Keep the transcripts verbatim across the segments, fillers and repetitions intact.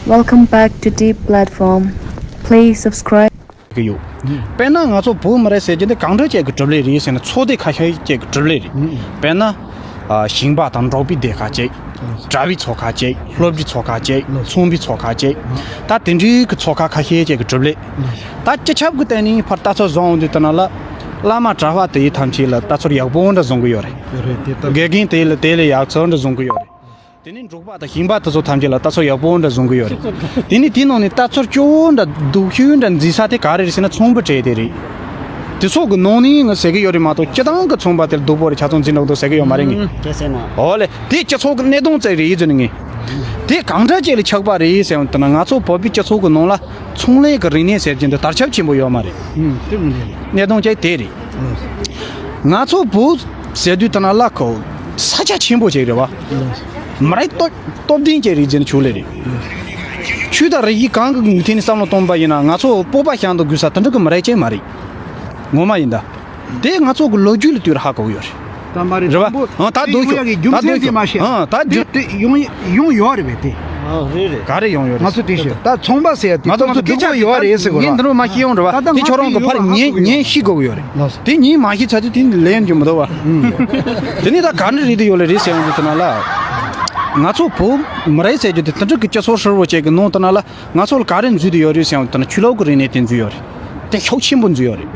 Welcome back to Deep Platform. Please subscribe. གི་ཡོད། དཔེར་ན་ང་ཚོ་བོད་མི་རིགས་ཟེར་རྒྱུ་འདི་གང་འདྲ་ཅིག་གི་གྲུབ་ལས་རེད་ཟེར་ན། ཚོགས་སྡེ་ཁ་ཤས་ཅིག་གི་གྲུབ་ལས་རེད། དཔེར་ན། ཨ། ཞིང་པ་དང་འབྲོག་པའི་སྡེ་ཁག་ཅིག་གྲྭ་བའི་ཚོགས་ཁག་ཅིག་སློབ་གྲྭའི་ཚོགས་ཁག་ཅིག་ཚོང་པའི་ཚོགས་ཁག་ཅིག་ད་དེ་འདྲའི་གི་ཚོགས་ཁག་ཁ་ཤས་ཅིག་གི་གྲུབ་ལས། ད་སྤྱི་ཁྱབ་ཀྱི་སྟེང་ནས་ཕར་ལྟ་ཚུལ་བཟུང་འོང་དུས་ད་ན་ལ། བླ་མ་གྲྭ་པ་དེ་ཡི་ཐམས་ཅད་ལ་ལྟ་ཚུལ་ཡག་པོ་འདྲ་བཟུང་གི་ཡོད་རེད། རེད་དེ་ལྟར། དགེ་རྒན་དེ་ལ་དེ་ལས་ཡག་ཚུལ་འདྲ་བཟུང་གི་ཡོད་རེད། དེ་ནས་འབྲོག་པ་དང་ཞིང་པ་དེ་ཚོ་ཐམས་ཅད་ལ་ལྟ་ཚུལ་ཡག་པོ་འདྲ་བཟུང་གི་ཡོད་རེད། དེ་ནས་དེའི་ནང་ནས་ལྟ་ཚུལ་སྐྱོ་བོ་འདྲ་སྡུག་ཤོས་འདྲ་འཛིན་ས་དེ་ག་རེ་རེད་ཟེར་ན། ཚོང་པ་གྲས་དེ་རེད། དེ་ཚོ་གི་ནང་ནས་ང་ཟེར་གི་ཡོད་རེད་མ་གཏོགས། སྤྱི་བཏང་གི་ཚོང་པ་དེ་ལ་སྡུག་པོ་རེད། ཆ་ཚང་འཛིན་འགྲོ་འདུག་ཟེར་གི་ཡོད་མ་རེད་ངས། ཨུམ། དེ་ཟེར་ན། འོ་ལེ། དེ་སྤྱི་ཚོགས་ཀྱི་གནད་དོན་ཙམ་རེད་ཟེར་ནས་ངས། དེ་གང་འདྲ་ཅིག་ལ་ཆགས་པ་རེད་ཟེར་བ་ལྟར་ན། ང་ཚོ་བོད་པའི་སྤྱི་ཚོགས་ཀྱི་ནང་ལ་ཚོང་ལས་ཀྱི་རིག་གནས་ཟེར་རྒྱུ་འདི་དར་ཁྱབ་ཆེན་པོ་ཡོད་མ་རེད། ཨུམ། དེ་མི་འདྲ་རེད། གནད་དོན་ཅིག་དེ་རེད། ལགས། ང་ཚོ་བོད་ཟེར་དུས་ད་ན་ལ་ཁོ་ས་ཆ་ཆེན་པོ་ཅིག་རེད་བ། ལགས། མི་རིགས་སྟོབས་སྟོབས་ལྡན་ཅིག་རེད་ཟེར་ན་ཆོག་ལེ་རེད། ཆོས་དང་རིག་གཞུང་གང་གི་ཐད་ནས་བསམ་བློ་གཏོང་པ་ཡིན་ན། ང་ཚོ་སྤོབས་པ་བྱ་འདུག་དགོས་ས་དེ་འདྲ་གི་མི་རིགས་ཅིག་མ་རེད། ངོ་མ་ཡིན་ད། དེ་ང་ཚོ་གི་ལོ་རྒྱུས་ལ་ལྟོས་ར་ཧ་གོ་གི་ཡོད་རེད། ད་མ་རེད། རེད་བ། དང་པོ་ཨ། ད་དེ་སྡུག་ཡོང་ཡག་གི་རྒྱུ་ཤོག་ད་མཚན་དེ་སྡུག་མ་ཤོག་ཤེས། ཨ། ད་དེ་རྒྱུ་དེ་ཡོང་ཡོང་ཡོད་རེད་པས་དེ། ཨ། རེད་རེད། ག་རེ་ཡོང་ཡོད་རེད། ང་ཚོ་དེ་ཤོད། ད་ཚོང་པ་ཟེར་ཡ་དེ་ང་ཚོ་ང་ཚོ་སྐད་ཆ་ཡོད་རེད་ཟེར་གོ་ངས་ར། འདི་རུ་མ་ཤེས་ཡོང་རེད་བ། ད་ད་དེ་ང་ཁྱོད་རང་གི་ཚོ་ཕར་ཡོང་ཉན་ཡོང་ཉན་ཤེས་དགོས་ཀྱི་ཡོད་རེད། ལགས་སོ། དེ་ཉན་མ་ཤེས་ཚར་དུས་དེ་ལན་རྒྱུ་མི་འདུག་བ། ཨུམ། དེ་ནས་ད་ག་འདྲ་རེད་དེ་ཡོད་ལེ་རེད་ཟེར་ཡོང་དུས་ད་ན་ལ། ང་ཚོ་བོད་མི་རིགས་ཟེར་རྒྱུ་དེ་དེ་འདྲ་གི་སྤྱི་ཚོགས་ཧྲིལ་བོ་ཅིག་གི་ནང་ད་ན་ལ། ང་ཚོ་ལ་ག་རེ་འཛུལ་དུ་ཡོད་རེད་ཟེར་ཡང་ད་ན་ཆོས་ལུགས་ཀྱི་རིག་གནས་དེ་འཛུལ་ཡོད་རེད། དེ་ཤུགས་ཆེན་པོ་འཛུལ་ཡོད་རེད།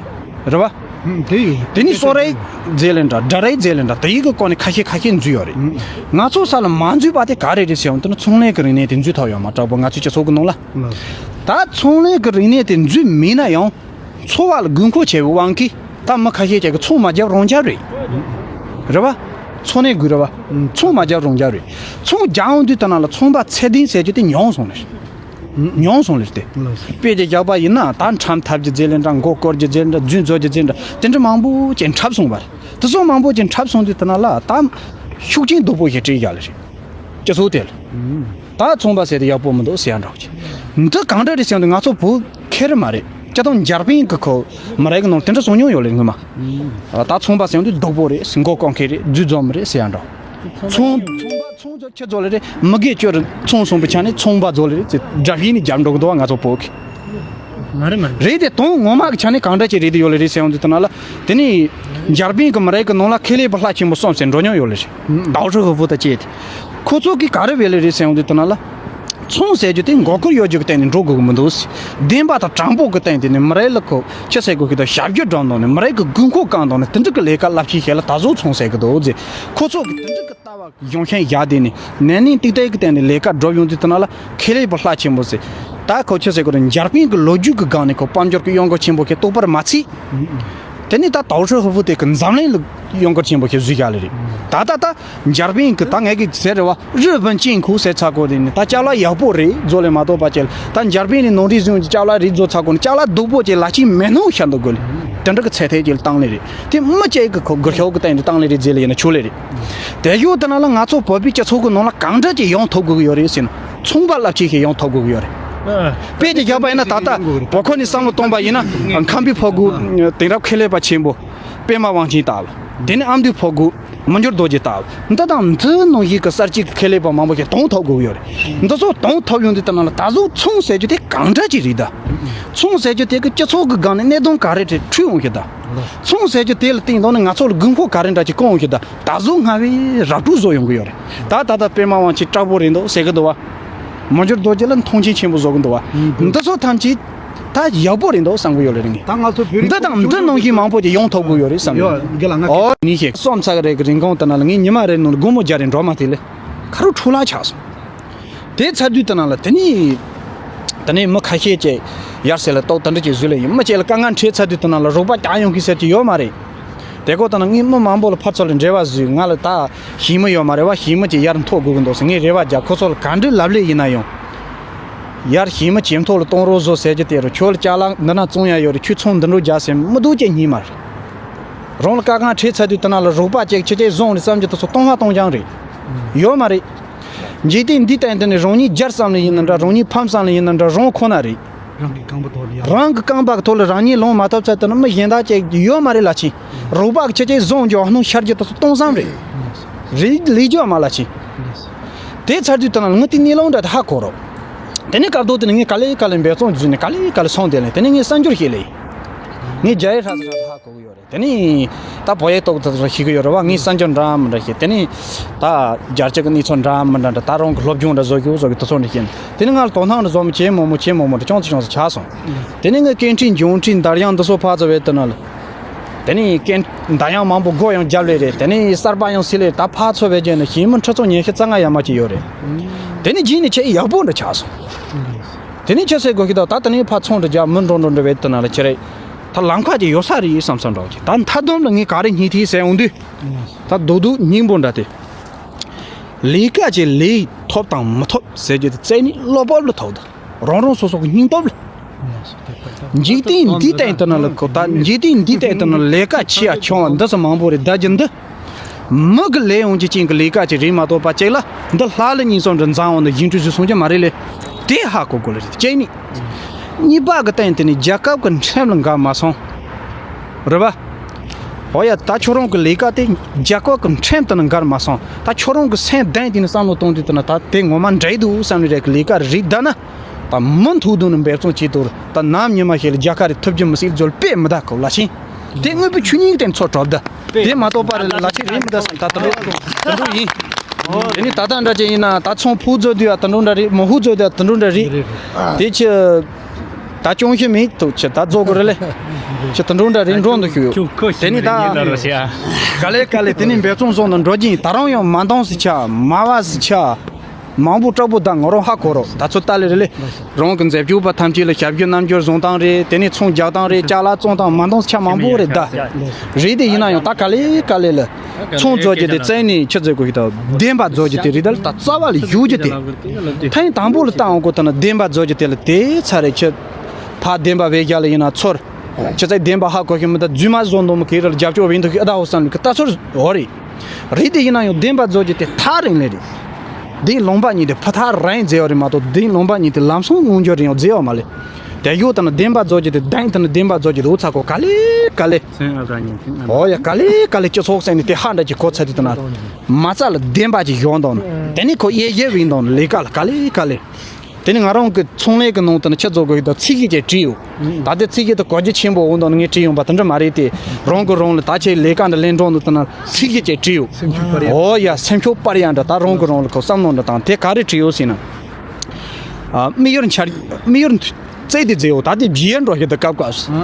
རེད་བ། ཧུམ། དེ་ཡོད། དེ་ནི་གསོ་རིག་རྫས་ལས་འདྲ། སྒྲ་རིག་རྫས་ལས་འདྲ། དེ་ཡི་གི་སྐོར་ནས་ཁ་ཤས་ཁ་ཤས་འཛུལ་ཡོད་རེད། ཧུམ། ང་ཚོ་ས་ལ་མ་འཛུལ་པ་དེ་ག་རེ་རེད་ཟེར་ཡང་ད་ན་ཚོང་ལས་ཀྱི་རིག་གནས་དེ་འཛུལ་ཐུབ་ཡོད་མ་དྲག་པོ་ང་ཚོའི་སྤྱི་ཚོགས་ཀྱི་ནང་ལ། ལགས། ད་ཚོང་ལས་ཀྱི་རིག་གནས་དེ་འཛུལ་མེད་ན་ཡང་། འཚོ་བ་ལ་དགོས་མཁོ་ཆེ་བའི་དབང་གིས་ད་མི་ཁ་ཤས་ཅིག་གིས་ཚོང་མ་རྒྱབ་རང་རྒྱབ་རེད། རེད་བ། འཚོ་གནས་དགོས་རེད་བ། ཚོང་མ་རྒྱབ་རང་རྒྱབ་རེད། ཚོང་རྒྱག་འོང་དུས་ད་ན་ལ་ཚོང་པ་ཚད་ལྡན་ཟེར་རྒྱུ་དེ་ཉུང་སོང་ལེ། ཉུང་སོང་ལེ་དེ། དཔེ་ཅིག་བཞག་པ་ཡིན་ན། ད་འཁྲབ་འཐབ་རྒྱུ་རྫས་ལས་འདྲ། མགོ་སྐོར་རྒྱུ་རྫས་འདྲ། རྫུན་བཟོ་རྒྱུ་རྫས་འདྲ། དེ་འདྲ་མང་པོ་ཅིག་འཁྲབ་སོང་བ་རེད། དེ་ཚོ་མང་པོ་ཅིག་འཁྲབ་སོང་དུས་ད་ན་ལ་ད་ཤུགས་རྐྱེན་སྡུག་པོ་ཞིག་སྤྲད་ཡ་ལེ་རེད། སྤྱི་ཚོགས་དེ་ལ། ད་ཚོང་པ་ཟེར་དེ་ཡག་པོ་མི་འདུག་ཟེར་ཡ་འདྲ་བོ་ཅིག་འདི་གང་འདྲ་རེད་ཟེར་ཡ་འདུག་ང་ཚོ་བོད་ཁེ་རེ་མ་རེད། སྤྱིར་བཏང་འཇར་པན་གི་ཁོ་མི་རིགས་གི་ནང་དེ་འདྲ་སོང་མྱོང་ཡོད་ལེ་སྔོན་མ། ད་ཚོང་པ་ཟེར་ཡ་འདུག་སྡུག་པོ་རེད། མགོ་སྐོར་མཁན་རེད། རྫུན་རྫོགས་མི་རེད་ཟེར་ཡ་འདྲ། ཚོང་ཚོང་པ་ཚོང་ཚོ་ཁྱེད་ཚོ་ལེ་རེད། མི་སྒེར་ཁྱོད་རེད། ཚོང་སོང་པའི་ཆ་ནས་ཚོང་པ་ཚོ་ལེ་རེད་ཟེར་འཇར་པན་ནས་རྒྱབ་འགྲོ་གི་འདུག་བ་ང་ཚོ་བོད་གི། མ་རེད་མ་རེད། རེད་དེ་དོན་ངོ་མ་གི་ཆ་ནས་གང་འདྲ་ཅིག་རེད་དེ་ཡོད་ལེ་རེད་ཟེར་ཡོང་དུས་ད་ན་ལ། དེ་ནས་འཇར་པན་གི་མི་རིགས་གི་ནང་ལ་ཁེ་ལས་པ་ལྷ་ཆེན་པོ་གསུམ་ཟེར་འགྲོ་མྱོང་ཡོད་ལེ་རེད། ཏའོ་ཧྲི་ཧུ་ཧྥུ་དང་བཅས་ཏེ། ཁོ་ཚོ་གིས་ག་རེ་བས་ལེ་རེད་ཟེར་ཡོང་དུས་ད་ན་ལ། ཚོང་ཟེར་རྒྱུ་དེ་མགོ་སྐོར་ཡོད་རྒྱུ་གི་སྟེང་ནས་འགྲོ་དགོས་གི་མི་འདུག་ཟེར། བདེན་པ་དང་དྲང་པོ་གི་སྟེང་དེ་ནས་མི་རིགས་ལ་ཁོ་ཆི་ཟེར་དགོས་གི་ད་ཞབས་ཀྱུ་བསྒྲིགས་འདུག་ནས་མི་རིགས་གི་དགོས་མཁོ་བསྐང་འདུག་ནས་དེ་འདྲ་གི་ལས་ཀ་རླབས་ཆེན་བྱས་ལ་ད་གཟོད་ཚོང་ཟེར་གི་འདུག་ཟེར། ཁོ་ཚོ་གིས་དེ་འདྲ་གི་ལྟ་བ་གཞུང་ཤན་བཞག་དེ་ནས་ནན་ནན་ཏིག་ཏིག་གི་སྟེང་ནས་ལས་ཀ་སྒྲུབ་ཡོང་དུས་ད་ན་ལ་ཁེ་ལས་པ་ལྷ་ཆེན་པོ་ཟེར། ད་ཁོ་ཆི་ཟེར་དགོས་རེད། འཇར་པན་གི་ལོ་རྒྱུས་ཀྱི་སྒང་ནས་ཁོ་དཔལ་འབྱོར་གྱི་གཡོ་འགུལ་ཆེན་པོ་ཁེ་རྟོགས་པར་མ་ཚིག་དེ་ནས་ད་ཏའོ་ཧྲི་ཧུ་ཧྥུ་དེ་གི་འཛམ་གླིང་ལ་གཡོ་འགུལ་ཆེན་པོ་ཁེ་བཟོས་བཞག་ལེ་རེད། ད་ད་ད་འཇར་པན་གི་ད་ངས་གི་ཟེར་རེད་བ། རི་པིན་ཅིང་ཁུ་ཟེར་ཚ་གོ་དེ་ནས་ད་ཅ་ལག་ཡག་པོ་རེད་བཟོ་ལེ་མ་གཏོགས་པ་ཅེ་ད་འཇར་པན་ནས་ནོར་འཁྲུལ་བཟོས་ཀྱི་ཅ་ལག་རེད་བཟོ་ཚ་གོ་ནས་ཅ་ལག་སྡུག་པོ་ཅེ་ལ་ཅིག་མེད་ནོ་ཤ་འདུག་གོ་ལེ། དེ་འདྲ་གི་ཚད་ཐད་ཅིག་ལ་བཏང་ལེ་རེད། དེ་མི་གཅིག་གི་ཁོ་སྒུར་ཤོག་གི་སྟེང་དུ་བཏང་ལེ་རེད་ཟེར་ལེ་ཡིན་ན་ཆོག་ལེ་རེད། དེ་ཡོད་དེ་ན་ལ་ང་ཚོ་བོད་པའི་སྤྱི་ཚོགས་ཀྱི་ནང་ལ་གང་འདྲ་ཅིག་ཡོང་ཐུབ་དགོས་ཀྱི་ཡོད་རེད་ཟེར་ན། ཚོང་པ་རླབས་ཆེན་ཞིག་ཡོང་ཐུབ་དགོས་ཀྱི་ཡོད་རེད། དཔེ་དེ་བཞག་པ་ཡིན་ན་ད་ལྟ་བོད་ཁོ་ནས་བསམ་བློ་གཏོང་པ་ཡིན་ན། ཁམས་པའི་ཕོ་རྒོད་དེང་རབས་ཁེ་ལས་པ་ཆེན་པོ་པད་མ་དབང་ཆེན་ལྟ་བུ། དེ་ནས་ཨ་མདོའི་ཕོ་རྒོད་མི་འགྱུར་རྡོ་རྗེ་ལྟ་བུ། འདི་དང་འདི་ནང་བཞིན་གྱི་གསར་སྐྱེས་ཀྱི་ཁེ་ལས་པ་མང་པོ་ཞིག་གཏོང་ཐུབ་དགོས་ཀྱི་ཡོད་རེད། འདི་ཚོ་གཏོང་ཐུབ་ཡོང་དུས་ད་ན་ལ་ད་གཟོད་ཚོང་ཟེར་རྒྱུ་དེ་གང་འདྲ་ཅིག་རེད་ད། ཚོང་ཟེར་རྒྱུ་དེ་གི་སྤྱི་ཚོགས་ཀྱི་སྒང་ནས་གནད་དོན་ག་རེ་རེད་འཕྲོད་འོང་གི་ད། ཚོང་ཟེར་རྒྱུ་དེ་ལ་བརྟེན་ཐོག་ནས་ང་ཚོ་ལ་དགོས་མཁོ་ག་རེ་འདྲ་ཅིག་སྐོང་འོང་གི་ད། ད་གཟོད་སྔར་བས་ར་སྤྲོད་བཟོ་ཡོང་གི་ཡོད་རེད། ད་ད་ལྟ་པད་མ་དབང་ཆེན་དྲག་པོ་རེད་འདུག་ཟེར་གི་འདུག་བ། མི་འགྱུར་རྡོ་རྗེ་ལ་མཐོང་ཆེན་ཆེན་པོ་བཟོ་གི་འདུག་བ། འདི་ཚོ་ཐམས་ཅད་ད་ཡག་པོ་རེད་འདུག་བསམ་གི་ཡོད་རེད་ངས། ད་ང་ཚོ་བོད་རིགས་འདི་དང་འདི་ནང་བཞིན་མང་པོ་ཅིག་ཡོང་ཐུབ་གི་ཡོད་རེད་བསམ་གི་ཡོད། ཡོད་དགེ་ལ་ང་ཨོ་ཉིན་ཞིག་གསུམ་ཚར་གི་རེད་གི་རིང་གོང་དུ་ན་ལ་ངས་ཉི་མ་རེ་ནང་ལ་སྒོར་མོ་བརྒྱ་རེ་འགྲོ་མ་ཐེ་ལེ། ཁ་རུ་འཕྲོ་བརླག་ཆགས་སོང་། དེ་ཚར་དུས་དེ་ནང་ལ་དེ་ནས་དེ་ནས་མི་ཁ་ཤས་ཀྱིས་ཡར་ཟེར་ལ་ཏོག་དེ་འདྲ་ཅིག་བཟོས་ལ་ཡིན། མི་གཅིག་ལ་དཀའ་ངལ་འཕྲད་ཚར་དུས་དེ་ནང་ལ་རོགས་པ་རྒྱག་ཡོང་གི་ཟེར་གྱི་ཡོད་མ་རེད། དེ་གོ་ད་ན་ངས་མི་མང་པོ་ལ་ཕར་ཚུར་ལ་འབྲེལ་བ་བཟོས། ང་ལ་ད་ཞི་མི་ཡོད་མ་རེད་བ། ཞི་མི་ཅིག་ཡར་འཐོར་དགོས་ཀྱི་འདུག་ཟེར་ངས་རེ་བ་རྒྱག་ཁོ་ཚོ་ལ་ག་འདྲའི་ལབ་ལས་ཡིན་ན་ཡང་། ཡར་ཞི་མི་ཇེ་མཐོ་ལ་གཏོང་རོགས་བཟོ་ཟེར་གྱི་དེ་རུ་ཁྱོད་ལ་ཅ་ལག་འདི་ན་བཙོང་ཡ་ཡོད་རེད། ཁྱོད་ཚོང་འདི་འགྲོ་རྒྱག་ཟེར་མི་སྡུག་ཅིག་རྙེད་མ་རེད། རང་ལ་དཀའ་ངལ་འཕྲད་ཚར་དུས་དེ་ན་ལ་རོགས་པ་ཅིག་ཁྱེད་ཅིག་བཟུང་རེད་བསམ་གྱི་དེ་ཚོ་གཏོང་ཧ་གཏོང་རྐྱང་རེད། ཡོད་མ་རེད། འཇིག་རྟེན་འདི་སྟེང་དུ་ནི་རང་ཉིད་རྒྱལ་བསམ་ལ་ཡིན་ན་འདྲ། རང་ཉིད་ཕམ་བསམ་ལ་ཡིན་ན་འདྲ། རང་ཁོ་ན་རེད། རང་གི་རྐང་པ་ཐོག་ལ་ཡར། རང་གི་རྐང་པ་གི་ཐོག་ལ་རང་ཉིད་ལངས་མ་ཐུབ་ཚར་དུས་ན་མི་གཞན་དག་ཅིག་ཡོད་མ་རེད་ལ་ཕྱིན། རོགས་པ་གི་ཁྱེད་ཅིག་བཟུང་རྒྱུ་ཨ་ནུ་ཤར་རྒྱུ་དེ་ཚོ་སྟོང་བསམ་རེད། རེད་ལས་རྒྱུ་མ་ལ་ཕྱིན། དེ་ཚར་དུས་དེ་ན་ལ་ངི་དེ་གནས་ལུགས་འདྲ་དེ་ཧ་གོ་རོགས། དེ་ནས་སྐབས་ཐོག་དེ་ནས་ངས་ག་ལེ་ག་ལེ་འབད་བརྩོན་བརྒྱུད་ནས་ག་ལེ་ག་ལེ་སོང་དེ་ལས་དེ་ནས་ངས་གསར་འགྱུར་ཞིག་ལས། ངས་རྒྱ་ཡིག་ཧྲ་ཧྲ་ཧ་གོ་གི་ཡོད་རེད། དེ་ནས་ད་བོད་ཡིག་ཏོག་ཏོག་ཞིག་གི་ཡོད་རེད་བ། ངས་གསར་འགྱུར་འདྲ་མི་འདྲ་ཞིག་དེ་ནས་ད་རྒྱལ་སྤྱི་གི་གནས་ཚུལ་འདྲ་མི་འདྲ་འདྲ། ད་རང་གི་སློབ་སྦྱོང་འདྲ་བཟོ་རྒྱུ་བཟོ་གི་དེ་ཚོ་འདྲ་བྱས་ནས། དེ་ནས་ང་ལ་དོ་སྣང་འདྲ་བཟོ་མི་བྱེད་མོ་མོ་བྱེད་མོ་མོ་འདྲ་ཅུང་ཙམ་ཅུང་ཙམ་ཆགས་སོང་། དེ་ནས་ངས་སྐད་འཕྲིན་འབྱུང་འཕྲིན་འདར་དབྱངས་འདི་ཚོ་ཕར་ཚུར་བས་དེ་ན་ལ། དེ་ནས་སྐད་འདར་དབྱངས་མང་པོ་སྒོ་ཡང་བརྒྱབ་ལེ་རེད། དེ་ནས་གསར་པ་ཡང་སིལ་ལེ། ད་ཕར་ཚུར་བས་བྱས་ནས་ཞིང་མི་ཁྲི་ཚོ་ཉི་ཤུ་རྩ་ལྔ་ཡར་མར་ཅིག་ཡོད་རེད། དེ་ནས་རྗེས་ནས་ཁྱེད་ཡག་པོ་འདྲ་ཆགས་སོང་། དེ་ནས་ཁྱེད་ཟེར་དགོས་ཀྱི་འདུག་ད་དེ་ནས་ཕར་ཚོང་འདྲ་རྒྱག་མི་འགྲོ་འགྲོ་འདྲ་བས་དེ་ན་ལ་ཁྱེད་རེད། ད་ལམ་ཁ་ཅིག་ཡོད་ས་རེད་བསམ་བསམ་འདྲ་བ་ཅིག་ད་མཐའ་སྡོམ་ལ་ངས་ག་རེ་སྙིང་ཐིག་ཟེར་འོང་དུས། ད་རྡོག་རྡོག་སྙིང་པོ་འདྲ་དེ། ལས་ཀ་ཅིག་ལས་ཐོབ་དང་མི་ཐོབ་ཟེར་རྒྱུ་དེ་རྩ་ནས་བློ་སྤོབས་ལ་ཐོབ་འདུག་རང་རང་སོ་སོ་གི་སྙིང་སྟོབས་ལ། འཇིག་རྟེན་འདི་སྟེང་དུ་ན་ལ་ཁོ་ད་འཇིག་རྟེན་འདི་སྟེང་དུ་ན་ལས་ཀ་ཆེ་ཡ་ཆུང་བ་འདི་ཚོ་མང་པོ་རེད། ད་རྒྱུ་འདི་མི་གི་ལས་ཡོང་རྒྱུ་ཅན་གི་ལས་ཀ་ཅིག་རེད་མ་གཏོགས་པ་ཅིག་ལ་འདི་ལྷ་ལ་ཉིན་སོང་འདྲ་འཛང་འོང་ན་ཡིན་གྲུ་ཞུ་སོང་རྒྱུ་མ་རེད་ལེ། དེ་ཧ་གོ་དགོས་ལེ་རེད། གཅིག་ནི། གཉིས་པ་གི་སྟེང་དེ་ནི་རྒྱལ་ཁབ་གི་ཁྲིམས་ལ་འགལ་མ་སོང་། རེད་པ། འོ་ཡ། ད་ཁྱོད་རང་གི་ལས་ཀ་དེ་རྒྱལ་ཁབ་ཀྱི་ཁྲིམས་དང་ནི་འགལ་མ་སོང་། ད་ཁྱོད་རང་གི་སེམས་གཏིང་དེ་ནས་བསམ་བློ་གཏོང་དུས་དེ་ན་ད་དེ་ངོ་མ་འདྲ་འདུག་བསམ་ནས་རེད་གི་ལས་ཀ་རིགས་བསྡད་ན། ད་མུ་མཐུད་དུ་ནི་འབད་བརྩོན་བྱེད་དུ་ད་ནམ་ཉི་མ་ཞིག་ལ་རྒྱལ་ཁ་རེ་ཐོབ་རྒྱུ་མི་སྲིད་རྫོལ་དཔེ་མི་ད་གོ་ལ་ཕྱིན། དེ་དངོས་པོའི་ཆོས་ཉིད་དེ་ཚོ་གྲོལ་ད། དེ་མ་གཏོགས་པ་རེད་ལ་ལ་ཕྱིན་རེད་མི་ད་བསམ། ད་དེ་འདྲ་དེ་འདྲ་ཡིན། དེ་ནི་ད་ལྟ་འདྲ་ཅན་ཡིན་ན་ད་ཚོང་ཕུག་རྫོགས་དུས་ཡ་དེ་འདྲ་འདྲ་རེད། མོ་ཧུ་རྫོགས་དུས་ཡ་དེ་འདྲ་འདྲ་རེད། དེ་ཆི། ད་ཅུང་ཤི་མེད་དུ་ཆི་ད་རྫོགས་གི་རེད་ལེ། ཆི་དེ་འདྲ་འདྲ་རེད་འགྲོ་འདུག་ཞུ། དེ་ནི་ད། ག་ལེ་ག་ལེ་དེ་ནི་འབད་བརྩོན་བཟོ་འདུག་འགྲོ་གིན་ད་རུང་ཡང་མ་འདང་སི་ཆ་མ་བ་སི་ཆ། མང་པོ་དྲག་པོ་ད་ང་རང་ཧ་གོ་རོགས་ད་ཚོད་ལྟ་ལེ་རེད་ལེ། རང་གི་མཛད་སྤྱོད་པ་ཐམས་ཅད་ལ་ཞབས་ཞུ་རྣམ་འགྱུར་བཟུང་སྟངས་རེད། དེ་ནས་ཚོང་རྒྱག་སྟངས་རེད། ཅ་ལག་བཙོང་སྟངས་མ་འདང་ཆ་མང་པོ་རེད་ད། རེད་དེ་ཡིན་ན་ཡང་ད་ག་ལེ་ག་ལེ་ལ། ཚོང་རྫོགས་རྒྱུ་དེ་རྩ་ནས་ཆི་རྫོགས་དགོས་ཤིག་ད་བདེན་པ་རྫོགས་རྒྱུ་དེ་རེད་ད་ལ་ད་རྩ་བ་ལ་ཞུགས་རྒྱུ་དེ། ཐེངས་དང་པོ་ལ་བཏང་དགོས་ད་ན་བདེན་པ་རྫོགས་རྒྱུ་དེ་ལ་དེ་ཚ་རེ་ཆི། ཕ་བདེན་པ་བས་རྒྱ་ལ་ཡིན་ན་ཚོར། ཆི་ཚེ་བདེན་པ་ཧ་གོ་ཤི་མི་ད་རྫུས་མ་བཟོ་འདོད་མི་གེ་ར་ལ་རྒྱབ་སྐྱོར་བས་འདུག་ཤི་ཨ་ད་ཧོ་སམ་ལུ་གི་ད་ཚོར་འོ་རེད། རེད་དེ་ཡིན་ན་ཡང་བདེན་པ་རྫོགས་རྒྱུ་དེ་ཐག་རིང་ལེ་རེད། དེའི་ལུང་པ་གཉིས་དེ་ཕ་ཐག་རིང་མཛེས་བ་རེད་མ་གཏོགས་དེའི་ལུང་པ་གཉིས་དེ་ལམ་སང་མངོན་འགྱུར་རེད་ཡང་མཛེས་བ་མ་ལེ། དེ་ཡོད་ད་ན་བདེན་པ་རྫོགས་རྒྱུ་དེ་བདེན་ད་ན་བདེན་པ་རྫོགས་རྒྱུ་དེ་འུ་ཚ་ཁོ་ག་ལེ་ག་ལེ། འོ་ཡ་ག་ལེ་ག་ལེ་སྤྱི་ཚོགས་ཟེར་ནས་དེ་ཧ་འདྲ་གྱི་གོ་ཚ་དེ་ད་ན། མ་རྩ་ལ་བདེན་པ་ཅིག་ཡོང་དང་ན་དེ་ནི་ཁོ་ཡེ་ཡེ་བིན་དང་ན་ལས་ཀ་ལ་ག་ལེ་ག་ལེ། དེ་ནི་ང་རང་གི་ཚོང་ལས་ཀྱི་ནང་དུ་ནི་ཆེད་རྫོགས་དགོས་ཀྱི་དང་ཚིག་གི་ཅེས་བྲིས་ཡོད། ད་ལྟའི་ཚིག་གི་དང་གོ་རྒྱུ་ཆེན་པོ་འོང་དང་ནི་ངས་བྲིས་ཡོང་པ་དེ་འདྲ་མ་རེད་དེ། རང་གི་རང་ལ་ད་ཆེད་ལས་ཀ་འདི་ལེན་འགྲོ་འདུག་དེ་ན་ཚིག་གི་ཅེས་བྲིས་ཡོད། སེམས་ཤུགས་སྤར་ཡ། འོ་ཡ་སེམས་ཤུགས་སྤར་ཡ་འདྲ་ད་རང་གི་རང་ལ་ཁོ་བསམ་བློ་འདྲ་དང་དེ་ག་རེ་བྲིས་ཡོད་ཟེར་ན། ཨ་དམིགས་ཡུལ་འཆར་དམིགས་ཡུལ་བཙལ་ཏེ་མཛད་ཡོད། ད་དེ་བརྗེད་འགྲོ་ཞིག་ཏུ་སྐབས་སྐབས་སུ།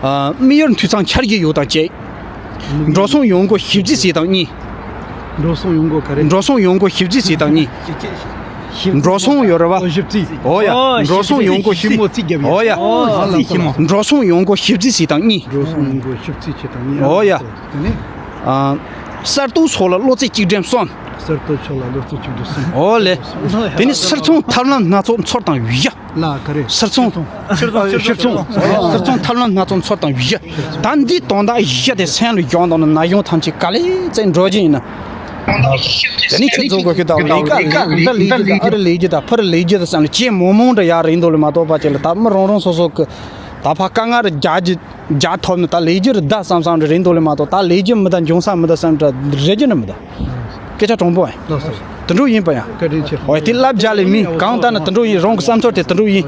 ཨ་དམིགས་ཡུལ་འཐུས་ཚང་འཆར་གྱི་ཡོད་དང་བཅས། འགྲོ་སོང་ཡོང་སྒོ་ཞིབ་རྩིས་བྱེད་སྟངས་གཉིས། འགྲོ་སོང་ཡོང་སྒོ་ག་རེ། འགྲོ་སོང་ཡོང་སྒོ་ཞིབ་རྩིས་བྱེད་སྟངས་གཉིས། ཞིབ་འགྲོ་སོང་ཡོད་རེད་བ། ཞིབ་རྩིས། འོ་ཡ། ཨོ་འགྲོ་སོང་ཞིབ་ཡོང་སྒོ་རྩིས་ཞིབ་མོ་རྩིས་རྒྱབ་ཡོད། འོ་ཡ། ཨོ་རྩིས་ཞིབ་མོ། འགྲོ་སོང་ཡོང་སྒོ་ཞིབ་རྩིས་བྱེད་སྟངས་གཉིས། འགྲོ་སོང་ཡོང་སྒོ་ཞིབ་རྩིས་བྱེད་སྟངས་གཉིས། འོ་ཡ། དེ་ནས། ཨ་གསར་གཏོད་ཕྱོགས་ལ་བློ་རྩེ་གཅིག་སྒྲིམ་གསུམ། གསར་གཏོད་ཕྱོགས་ལ་བློ་རྩེ་གཅིག་སྒྲིམ་གསུམ། འོ་ལེ། དེ་ནས་སིལ་ཚོང་ཐབས་ལམ་སྣ་ཚོགས་ཚོར་དང་བཞི། ལ་ག་རེ། སིལ་ཚོང་། ཕྱིར་ཚོང་ཕྱིར་ཚོང་། སིལ་ཚོང་ཐབས་ལམ་སྣ་ཚོགས་ཚོར་དང་བཞི། ད་འདི་དོན་དག་བཞི་དེ་སེམས་ལ་བཞག་འདུག་ན་ན་གཞུང་ཐམས་ཅད་ག་ལེ་བཙན་འགྲོ་རྒྱུ་ཡིན་ན། དེ་ནི་ཁྱེད་ཚོ་གོ་ཤི་དང་ལས་ཀ་ལས་འདི་ལས་རྒྱུ་དང་ཨ་རི་ལས་རྒྱུ་དང་ཕུ་རི་ལས་རྒྱུ་དང་བསམ་ལ་ཅེས་མོ་མོ་འདྲ་ཡག་རེད་འདུག་ལས་མ་གཏོགས་པ་ཅེས་ལ་ད་མི་རང་རང་སོ་སོ་གི་ད་ཕ་དཀའ་ངལ་རྒྱག་རྒྱུ་རྒྱག་ཐོབ་ནི་ད་ལས་རྒྱུ་རི་ད་བསམ་བསམ་འདྲ་རེད་འདུག་ལས་མ་གཏོགས་ད་ལས་རྒྱུ་མི་ད་འབྱུང་ས་མི་ད་བསམ་འདྲ་རེད་རྒྱུ་ནི་མི་ད། སྐད་ཆ་དྲང་པོ་ཨེ། ལགས་སོ། དུད་འགྲོ་ཡིན་པ་ཡང་། བཀའ་དྲིན་ཆེ། ཨོ་དེ་ལབ་རྒྱ་ལས་མིན་གང་ལྟར་ན་དུད་འགྲོ་ཡིན། རང་གི་བསམ་ཚུལ་དེ་དུད་འགྲོ་ཡིན།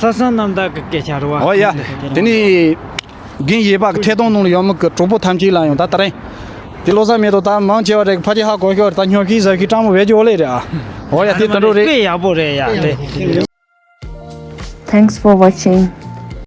ས་སང་རྣམ་དག་གི་སྐད་ཆ་རེད་བ། ཨོ་ཡ། དེ་ནི་རྒན་ཡེ་པ་གི་ཐད་གཏོང་ནང་ལ་ཡོད་མི་གི་གྲོགས་པོ་ཐམས་ཅད་ལ་ཡང་ད་ད་རེད། དེ་བློ་བཟང་མེད་དོ་ད་མང་ཆེ་བ་རེད་ཕ་ཆེ་ཧ་གོ་ཤོར་ད་སྙོམས་ཤིག་ཟ་ཤིག་སྤྲང་མོ་བེད་ཀྱི་ཨོ་ལེ་རེད་ཨ། ཨོ་ཡ་དེ་དུད་འགྲོ་རེད། དཔེ་ཡག་པོ་རེད་ཡ་དེ། Thanks for watching.